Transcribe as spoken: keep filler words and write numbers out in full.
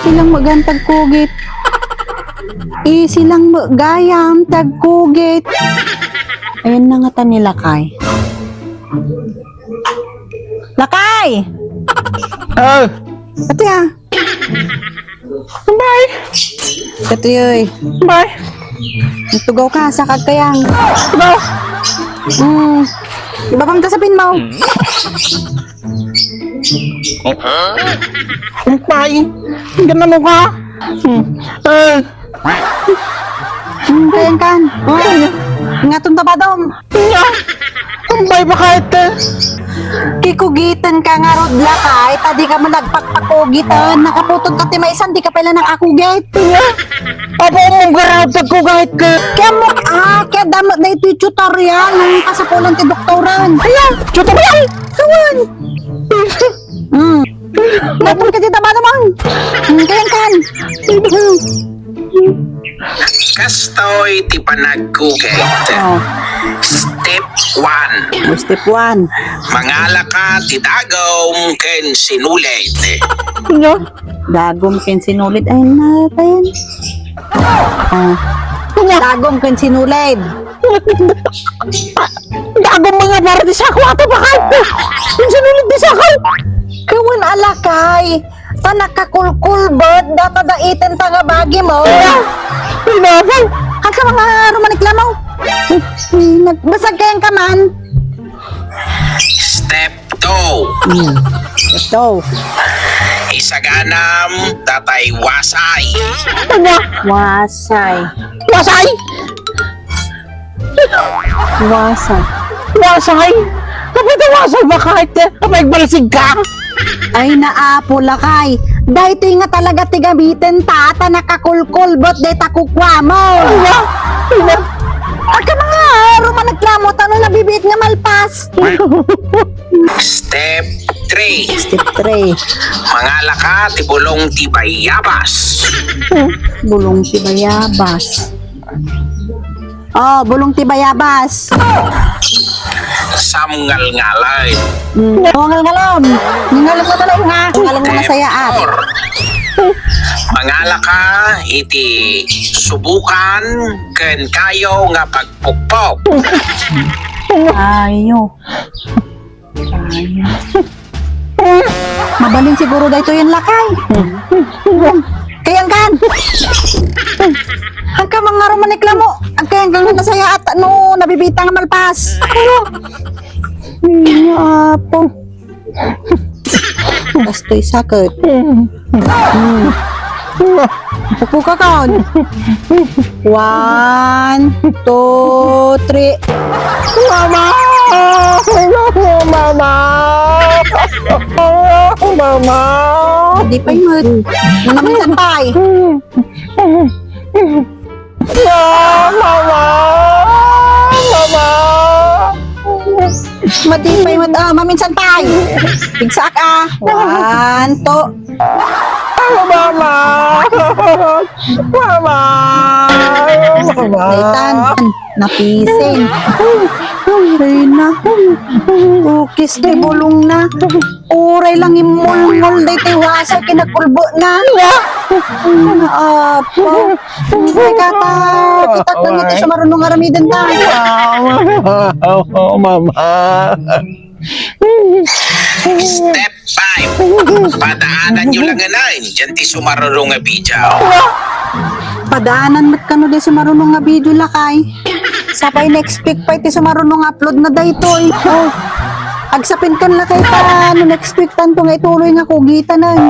Silang met gayam ti agkugit. Isilang met gayam ti agkugit. Ayan na ngata ni Lakay. Lakay! Ah! Ati, ah. Bye. Katoy, oy. Bye. Nagtugaw ka, saka agkayang. Tugaw. Hmm. Ibabang ka sa pin mo. Bye. Ganun ka? Hmm. Eh. Hmm, kayang kan. Oh. Ngaton ta ba dong? Nga. Umbay ba kahit, eh? Kikugiten ka ngarud, Lakay, ta di ka man nagpakpakugiten. Nakaputod ka ti maisan, di ka pala nakakugit. Nga. Apo mong garapag ko kahit, eh. Kaya mo, ah, kaya damat na ito yung tutorial ng kasapulan ti doktoran. Ayan, tutorial! Kawan! Hmm. Napon ka dita ba naman? Hmm, kayang kan. Kastoy ti panagkugit. Oh. Step one. Oh, step one. Mangalaka ti dagom ken sinulid. Ano? Dagom ken sinulid. Ay, natin. Oh. Ano? Dagom ken sinulid. Dagom nga para ti sako, ato bakal. Yung sinulid ti sako. Kawan a Lakay. Ta nakakulkulbet, data da iten ta nga bagi mo. Ay, nako. Agka mga rumaniklamo. Nagbasag kayang ka man. Step two. Hmm. Ito. Isaganam, datay wasay. Ano? Wasay. Wasay? Wasay. Wasay? Kapag wasay ba kahit, eh, kapag balsig ka? Ay, naapo, Lakay. Daytoy nga talaga ti gamitan ta, ta nakakulkulbet dayta kukua mo. Ay, wa-, ay, wa-, Agka mga rumaniklamo, ta no nabibiit nga malpas. Step three. Step three. Mangalaka ti bulong ti bayabas. Bulong ti bayabas. Oh, bulong ti bayabas. Samngalngalay. Mm. Oh, ngalngalam. Ngalngalam na lang, ha? Ngalngalam na sayaat. Four. Mangalaka iti subukan ken kayo nga pagpukpok. Ayo. Sayang. Mabalin siguro daytoy a Lakay. Kayang kan. Agka mga rumaniklamo. Agkayang kan nga nasayaat no nabibiit nga malpas. Ay, apo. Kastoy sakit. Hmm. Upo ka, kon. One, two, three. Mama! Mama! Mama! Di pa yun. Maminsan pa eh. Ah, mama! Mama! Madi pa yun. Ah, maminsan pa eh. Pigsaak ah. One, two. Ah, mama! Mama! Mama! Daytan, napising. Ay na. Ukis ti bulong na. Uray lang imulngol daytoy wasay kinakulbo na. Apo. Ay, kaka, kita ko nga ti sumarunong aramiden ta. Mama! Step five. Padaanan nyo lang anay. Diyan ti sumarunong nga video. Padaanan met kano di sumarunong nga video, Lakay. Sapay na-expect pay ti sumarunong nga upload na daytoy. Oh. Agsapin kan Lakay ta, no na-expectan to nga ituloy nga kugitanan.